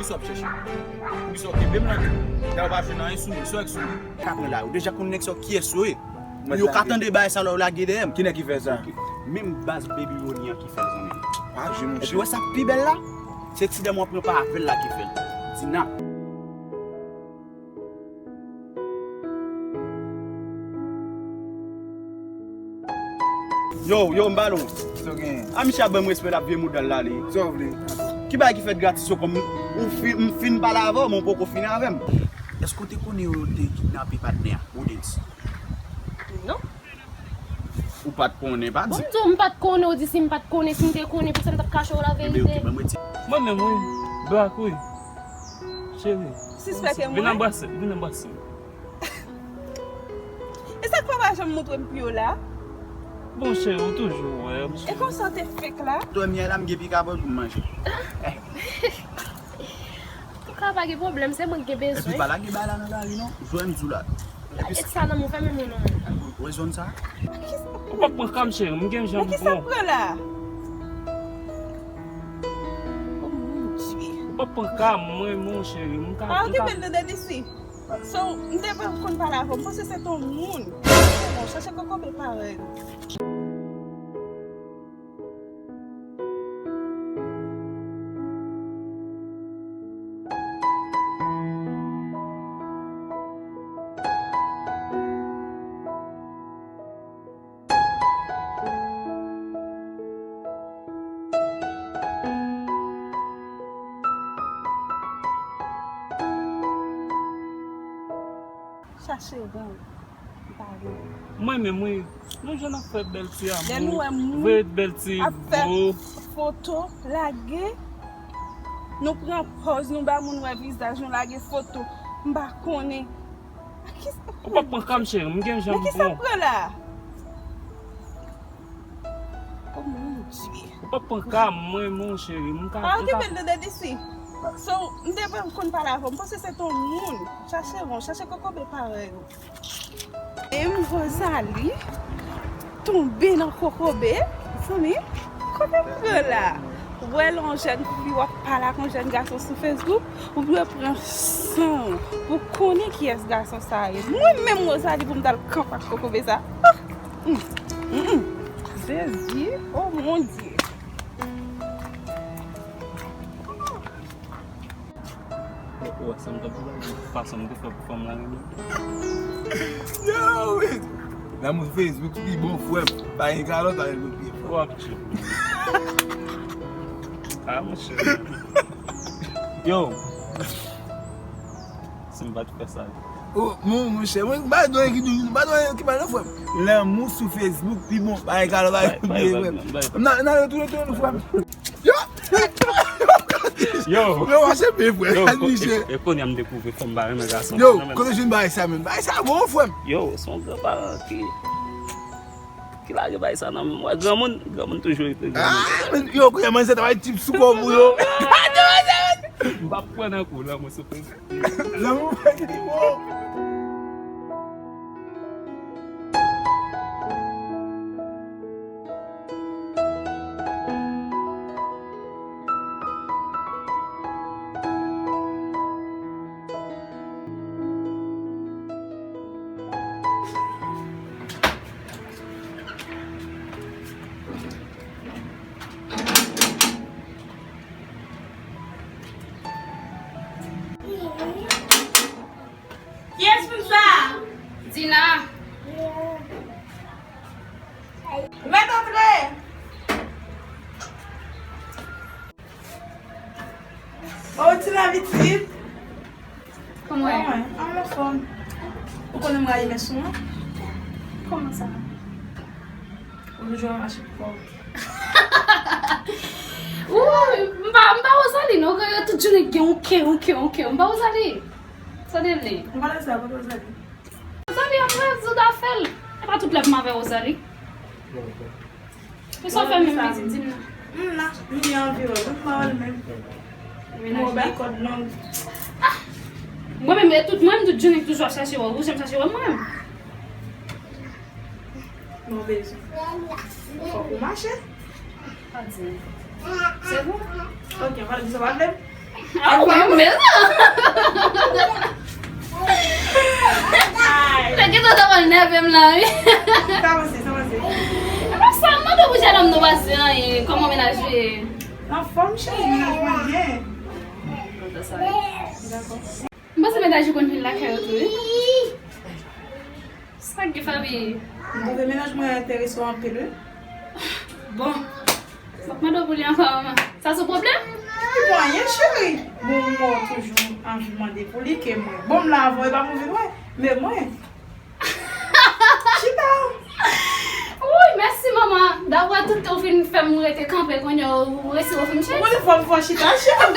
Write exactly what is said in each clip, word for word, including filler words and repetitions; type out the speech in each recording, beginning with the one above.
Kisa w ap chèche? Kisa w kenbe m la tou? Dayè w pa jwenn anyen sou mwen. Kisa w gen sou mwen? Ka pran la, ou deja konn nèg sa yo kiyès yo ye. Pou yo ka tande bagay sa la, yo lage dèyè m. Ki nèg ki fè sa? Menm baz Baby Rolly an ki fè l, zanmi m. Pa jwe, monchè. Epi wè sa k pi bèl la? Se ti dam w ap pran pa avè l la ki fè l. Dina. Yo, yo, m ba nou. Sa w genyen? A, misye ap ban m respè, l ap vye modal la, li. Sa w vle? Ki bagay ki fèt gratis yo kòm ou fi-, m fin pale avè w, men w poko fini avè m. Èske w te konnen yo te kidnape patnè a, Odens? Non. Ou pa t konnen, pa di. Bon, m di w, m pa t konnen, ou di si m pa t konnen, si m te konnen, poukisa m t ap kache w laverite? Enben, ok, ban m retire. Mwen menm, wi. Black, wi. Cheri. Sispèk e mwen. Vin anbrase m, vin anbrase m. E sa k fè w pa janm montre m pye w la? Bon, cheri, ou toujou wè m. E konsa w te fake la? Tò, myèl la, m gen pika pou m manje. Antouka, pa gen pwoblèm, se mwen ki gen bezwen. Epi pa lage bagay la nan lari non, jwenn di w la. Epi lage sa nan men w, fèmen men w non. Ou wè zòn sa? Ou p ap pran ka m, cheri, m gen jan pou pran. Nan kisa w pran la? Oh mon Dieu. Ou p ap pran ka m, mwen, mon cheri, m ka. Pa okipe l, tande, Disi. So, m te konn pale avè w, m panse se t on moun. Bon, chache kokobe parèy ou. Chache ran, m pa ran. Mwen menm, wi. Nou jwenn ap fè bèl ti amou. Lè nou wè moun voye bèl ti ap fè foto, lage. Nou pran pòz, nou ba moun wè vizaj, nou lage foto. M pa konnen. Ou p ap pran ka m, cheri, m gen jan pou pran. Nan kisa w pran la? Oh mon Dieu. Ou p ap pran ka m, mwen, mon cheri, m ka. Pa okipe l, tande, Disi. So, m te konn pale avè w, m panse se t on moun. Chache ran, chache kokobe parèy ou. E m Rosalie tonbe nan kokobe, zanmi, kote m pran la? Ou wè lè yon jèn fi w ap pale ak yon jèn gason sou Facebook, ou dwe pran san w pou konnen kiyès gason sa ye. Mwen menm Rosalie pou m t al kanpe ak kokobe sa. Ah! Mm, mm, mm. Jezi, oh mon Dieu. Ou wè sa m t ap di la, fason m te fè pou fanm la renmen m. Yo, wi! Lanmou sou Facebook pi bon, frè m. Pa gen kalòt, pa gen kout pye, frè m. W ap tchou. Ah, monchè. Yo. Si m pa t fè sa. Oh, mon, monchè, mwen, m pa t wè ki dou, m pa t wè ki mal non, frè m. Lanmou sou Facebook pi bon. Pa gen kalòt, pa gen kout pye, frè m. Nan, nan, retounen, retounen, frè m. Yo! Yo! Yo, mache byen, frè. Yo, e, e kounye a m dekouvri fanm pa renmen gason. Yo, kote jwenn bagay sa menm? Bagay sa bon, frè m. Yo, se yon granparan ki, ki lage bagay sa nan men m. Wè, granmoun, granmoun toujou rete granmoun. Ah, men yo, kounye a manzè ta bay tip sou kò pou yo. M p ap pran nan kou, lanmou sou Facebook. Lanmou pa gen mo. Kiyès moun sa? Dina. Mèt antre. Oh, Dina pitit. Kòman w ye? Kòman w ye? An, anfòm. Ou konnen m rayi mèsi w, non? Kòman sa? Ou toujou ap mache pou kò w. Ooh, m pa, m pa Rosalie non, yo tout jounen gen yon kè, yon kè, yon kè. M pa Rosalie. Sa de vle? M pa nan sa, pa Rosalie. Rosalie ap rezoud afè l. E pa tout lè pou m avè Rosalie. Kisa w fè menm pitit, di m non. M la, m gen anvi wè w, m pa wè l menm. Menaj li kòd long. Ah! Mwen menm, e tout, mwen menm tout jounen toujou ap chache wè w, ou janm chache wè m mwen menm. Mwen bezwen. Fòk ou mache. Pa di m. Se bon? Ok, pa di sa, pa vle m. Ah, mwen menm. Nèg yo ta pral nève m la, wi. Sa pase, sa pase. E pa sa, m mande pou jennonm nou pase anyen. Kòman mennaj ou ye? Anfòm, cheri, mennaj mwen byen. Kontan sa, wi. Dakò. M panse mennaj ou konn vin lakay ou tou, wi. Sa k gen, Faby? M twouve mennaj mwen enterese w anpil, wi. Bon, m ap mande w pou li ankò, manman. Sa se yon pwoblèm? Li pa anyen, cheri. Bon, m wè w toujou anvi mande pou li ke mwen. Bon, m la avè w, e pa pou vin wè, men mwen. Chita. Woy, mèsi, manman. Dapre tout tan w fin fè m rete kanpe, kounye a w resi w fin chèz. Ou konn fò m fò chita, chita,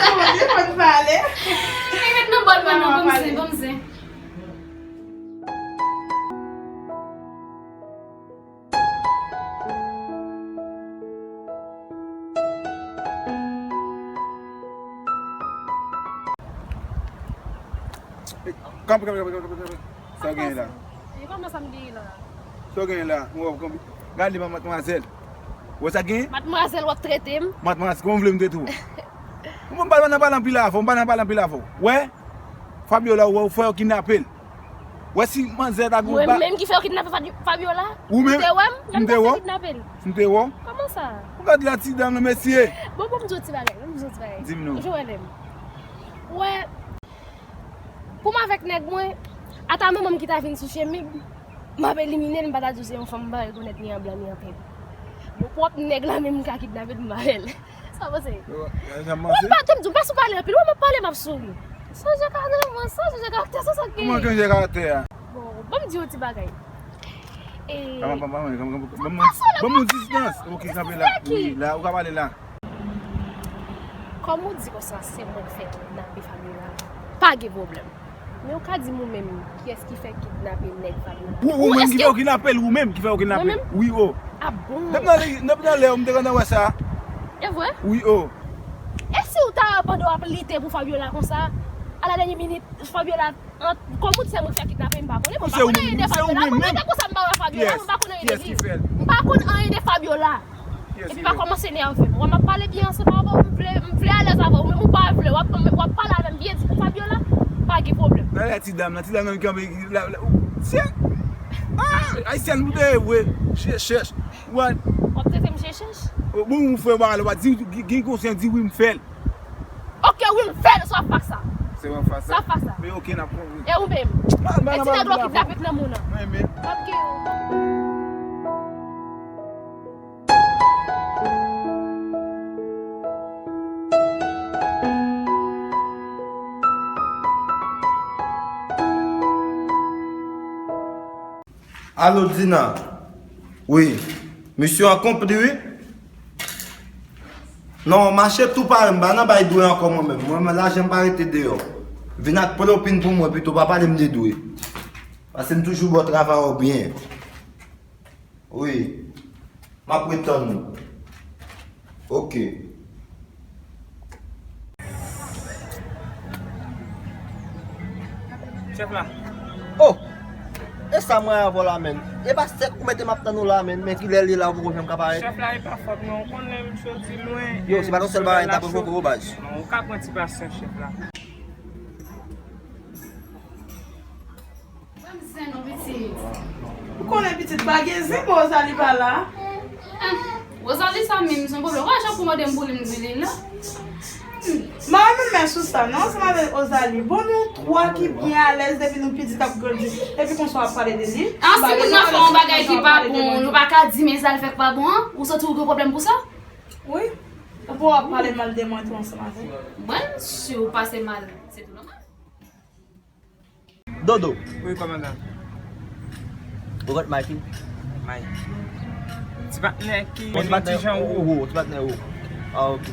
fò m pale. Li met nan bòl mwen, non, ban m zen, ban m zen. Kanpe, kanpe, kanpe, kanpe, kanpe. Sa w genyen la? E kòman sa m genyen la? Sa w genyen la? Mwen wè w kanpe. Gade li, madmwazèl. Wè sa k genyen? Madmwazèl, w ap trete m? Madmwazèl, kòman w vle m trete w? Mwen pa nan pale anpil avè w, mwen pa nan pale anpil avè w. Wè? Fabiola, ou wè, ou fè yo kidnape l. Wè si manzè ta gen yon ba- Mwen menm ki fè yo kidnape Fabi-, Fabiola? Ou menm? Ou te wè m? Lè m te fè kidnape l. M te wè w? Kòman sa? Ou gade la ti dam nan, mesye. Bon, bon, m di w ti bagay, bon, m di w ti bagay. Di m non. Ou jwe menm. Wè, pou m avèk nèg mwen, ata manman m ki ta vin sou chemen m, m ap elimine l, m pa ta di w se yon fanm m pa rekonèt ni an blan ni an pèp. Bon, pwòp nèg la menm m ka kidnape l pou m avè l. Sa w panse? Yo, yo, sa m panse. Ou pa janm di m, pa sou pale anpil, ou m ap pale, m ap souri. Chanje karaktè, mwen, sa chanje karaktè, sa, sa k genyen? Kòman chanje karaktè a? Bon, ban m di w yon ti bagay. E, ban m, ban m, ban m, ban m, ban m, ban m yon distans. Ok, kanpe la. Wi, la, ou ka pale la. Kòm ou di konsa, se mwen k fè kidnape Fabiola, pa gen pwoblèm. Men ou ka di m ou menm, kiyès ki fè kidnape nèg Fabiola? Ou, ou menm ki fè yo kidnape l, ou menm ki fè yo kidnape l. Mwen menm? Wi, o. Ah bon? Depi nan lè, depi nan lè, ou m te kontan wè sa. E vre? Wi, o. E si ou ta pandan w ap lite pou Fabiola konsa, a la dènyè minit, Fabiola, an, kòm ou di se mwen k fè kidnape, m pa konnen, mwen pa konn anyen de Fabiola. Mwen rete konsa, m pa wè Fabiola, mwen pa konn anyen de li. M pa konn anyen de Fabiola. Epi pa kòmanse nève m. Wè, m ap pale byen ansanm avè w, m vle, m vle alèz avè w, men ou pa vle, w ap, w ap pale avè m byen di pou Fabiola, pa gen pwoblèm. Gade ti dam nan, ti dam nan ki kanpe la, la, ou, se, ah, ayisyèn pou te vre, chèch, chèch, wè. W ap trete m chèch, chèch? Bon, ou fè bagay la, w pa di, gen, gen konsyans, di wi, m fè l. Ok, wi, m fè l, sa w ap fè sa. Se w ap fè sa? Sa w ap fè sa. Men ok, n ap konprann. E ou menm? E ti nèg la w kidnape nan moun nan. Mwen menm. W ap gen yon. Alo, Dina. Wi. Misyon akonpli, wi. Non, mache tou pare, m pa nan bay dwe ankò mwen menm. Mwen, mwen, lajan m pa rete deyò. Vin ak pwopin pou mwen pito, pa pale m de dwe. Paske m toujou ba w travay ou byen. Wi. M ap ret tann ou. Ok. Chèf la. Oh! E sa mwen avè w la, menn. E pa sèk ou mete m ap tann ou la, menn. Men kilè l ye la, ou poko janm ka parèt? Chèf la, e pa fòt mwen. Ou konnen m soti lwen. Yo, se pa yon sèl bagay, m ta pran poko, baz. Non, ou ka pran ti pasyans, chèf la. Ban m zen non, pitit. Ou konnen pitit pa gen zen, bon, Rosalie pa la. Ah, Rosalie sa menm, se yon pwoblèm. Wè, chak kou mande m pou li, m di li la. Hmm. Mwen menm, men sou sa, non, ansanm avèk Rosalie. Bon, nou twa ki byen alèz depi nou piti k ap grandi. Epi konsa w ap pale de li. Ah, si moun nan fè yon bagay ki pa bon, nou pa ka di, men sa l fè k pa bon an. Ou santi w gen pwoblèm pou sa? Wi. Ou pa w ap pale mal de mwen tou ansanm avè l. Bon, si w pase mal, se tou nòmal. Dodo. Wi, kòmandan. Ou konn Mikey? Mikey. Ti patnè ki menm ti jan ou. Ou, ou, ti patnè ou. Ah, ok.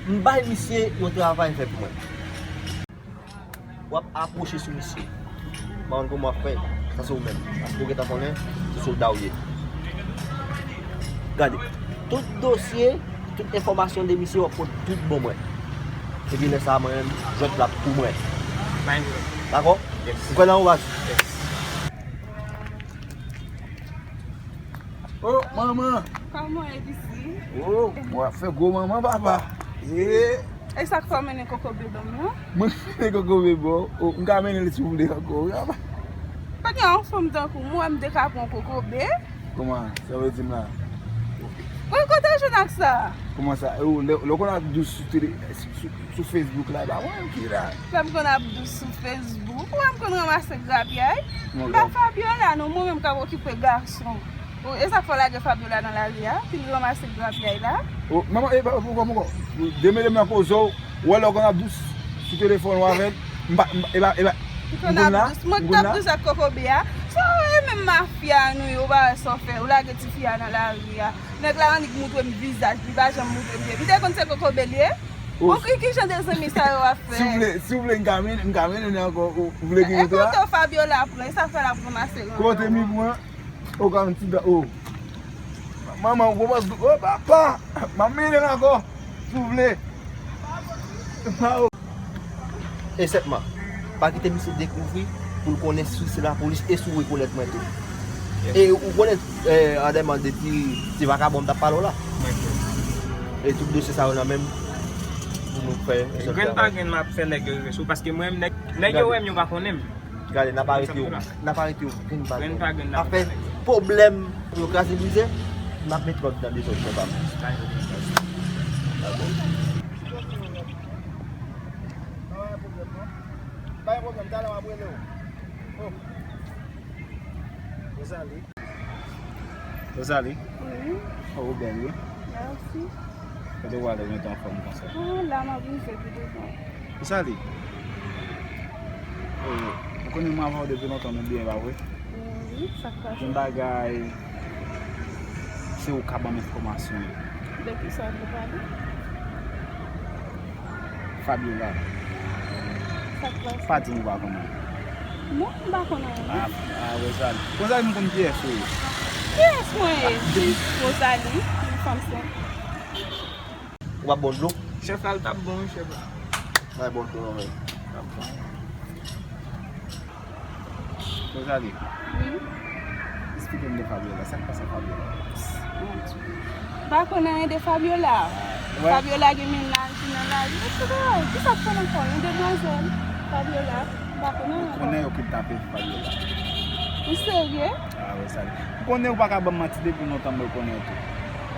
M bay misye yon travay fè pou mwen. W ap apwoche sou misye. M pa konn kòman w ap fè. Sa se ou menm. Paske ou gentan konnen se sòlda w ye. Gade. Tout dosye, tout enfòmasyon de misye, w ap pot tout ban mwen. Epi lè sa a, mwen menm, jwèt la pou mwen. Dakò? Yes. Ou kwè nan ou, baz? Yes. Oh, manman! Kòman w ye, Disi? Oh, w ap fè gwo manman, papa. Eh, E sa k fè w mennen kokobe ban m nan? Mwen ki mennen kokobe ba w? O, m ka mennen l si w vle ankò, wi, apa. Pa gen yon fanm tankou m, ou wè m te ka pran kokobe? Kòman? Sa w vle di m la? Mwen kote w jwenn ak sa? Kòman sa? E ou, lè, lè w konn ap dous sou tele, sou, sou, sou Facebook la, e pa mwen menm ki la. Lè m konn ap dous sou Facebook, ou wè m konn ranmase grapyay? M pa Fabiola non, mwen menm k ap okipe gason. O, e sa k fè w lage Fabiola nan lari a, pou l ranmase grapyay la? O, manman, e, pa, poko, poko. Demele m nan koze w, ou wè lè w konn ap dous sou telefòn ou avè l, m pa, m pa, e pa, e pa, m konn la, m konn la. Mwen k t ap dous ak kokobe a. Sa w wè menm mafya nou yo, ou pa wè sa w fè, ou lage tifi a nan lari a. Nèg la annik moutre m vizaj, li pa janm moutre m vye. M te konn se kokobe l ye. O. Bon, ki, ki jan de zanmi sa yo ap fè? Si w vle, si w vle, m ka mennen, m ka mennen ankò, ou, ou vle ki moutre a? Kote Fabiola pran, e sa k fè l ap ranmase ranmase. Kote mi pran? O, ka yon ti da, o. Manman, ou konprann? O, papa! M ap mennen l ankò, si w vle. E sètman, pa kite misye dekouvri pou l konnen si se lapolis e si w rekonèt mwen tou. E ou konnen, eh, Adèman depi se vakabon m t ap pale w la. E tout dosye sa yo nan men m pou nou fè yon sèl travay. Grenn pa grenn m ap fè nèg yo rive sou, paske mwen menm nèg, nèg yo wè m, yo pa konnen m. Gade, n ap arete yo. N ap arete yo grenn pa grenn. Grenn pa grenn n ap fè pwoblèm pou yo kraze brize, n ap met lòd nan dezòd, papa. Pa gen pwoblèm. Pa gen pwoblèm, non. Pa gen pwoblèm, talè m ap rele w. Oh. Rosalie. Rosalie? Wi. Oh, ou bèl, wi. Mèsi. Kote w ale, ou mete anfòm konsa? Ah, la, m ap rive pi devan. Rosalie, eh, ou konnen mwen avè w depi lontan, nou byen, pa vre? Wi, sa k pase? Gen bagay, se ou ka ban m enfòmasyon yo. De ki sa w vle pale? Fabiola. Sa k pase? Pa di m ou pa konnen. Non, m pa konn anyen. Ah, ah, Rosalie. Rosalie, m konn kiyès ou ye. Kiyès mwen ye? Jis Rosalie, yon fanm senp. Ou pa bon dlo? Chèf la, l t ap bon, wi, chèf la. Bay bon dlo, non, men. T ap bon. Rosalie. Wi. Eksplike m de Fabiola. Sa k pase ak Fabiola? Mon Dieu. M pa konn anyen de Fabiola. Wè. Fabiola gen mennaj li nan lari, et cetera. Kisa k fè l ankò? Yon demwazèl. Fabiola. M pa konn anyen ankò. Ou konnen yo kidnape Fabiola? Ou serye? Ah, Rosalie. M konnen ou pa ka ban m manti, depi lontan m rekonnen tou.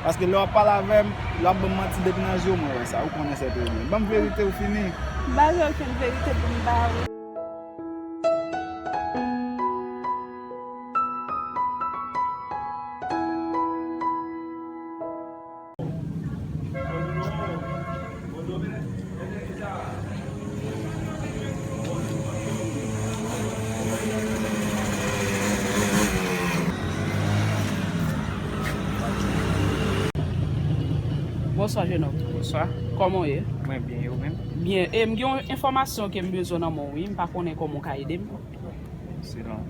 Paske lè w ap pale avè m, lè w ap ban m manti, depi nan je w mwen wè sa. Ou konnen se trè byen. Ban m verite ou fini. M pa gen okenn verite pou m ba ou. Bonswa, jenòm. Bonswa. Kòman w ye? Mwen byen, e ou menm? Byen. E m gen yon enfòmasyon ke m bezwen nan men w, wi. M pa konnen kòman w ka ede m. Selon.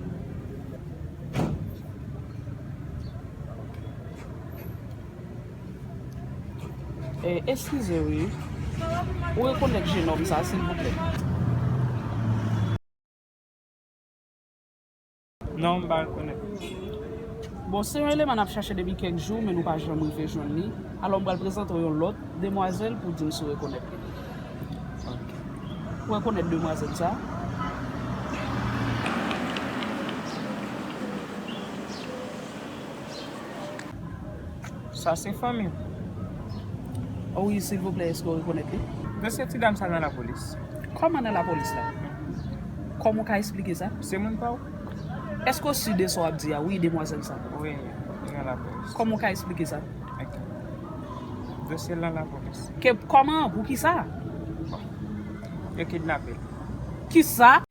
Eh, eskize, wi. Ou rekonèt jenòm sa, silvouplè? Non, m pa rekonèt. Bon, se yon eleman n ap chache depi kèk jou, men nou pa janm rive jwenn li. Alò, m pral prezante w yon lòt demwazèl pou w di m si w rekonèt li. Ok. Ou rekonèt demwazèl sa? Sa se fanmi w? O wi, silvouplè, èske w rekonèt li? Dosye ti dam sa nan lapolis. Kòman nan lapolis la? Kòman w ka eksplike sa? Se moun pa w? Èske w si de sa w ap di a? Wi, demwazèl sa. Wi, li nan lapolis. Kòman w ka eksplike sa? Ok. Dosye l nan lapolis. Ke, kòman? Poukisa? Bon. Yo kidnape l. Kisa?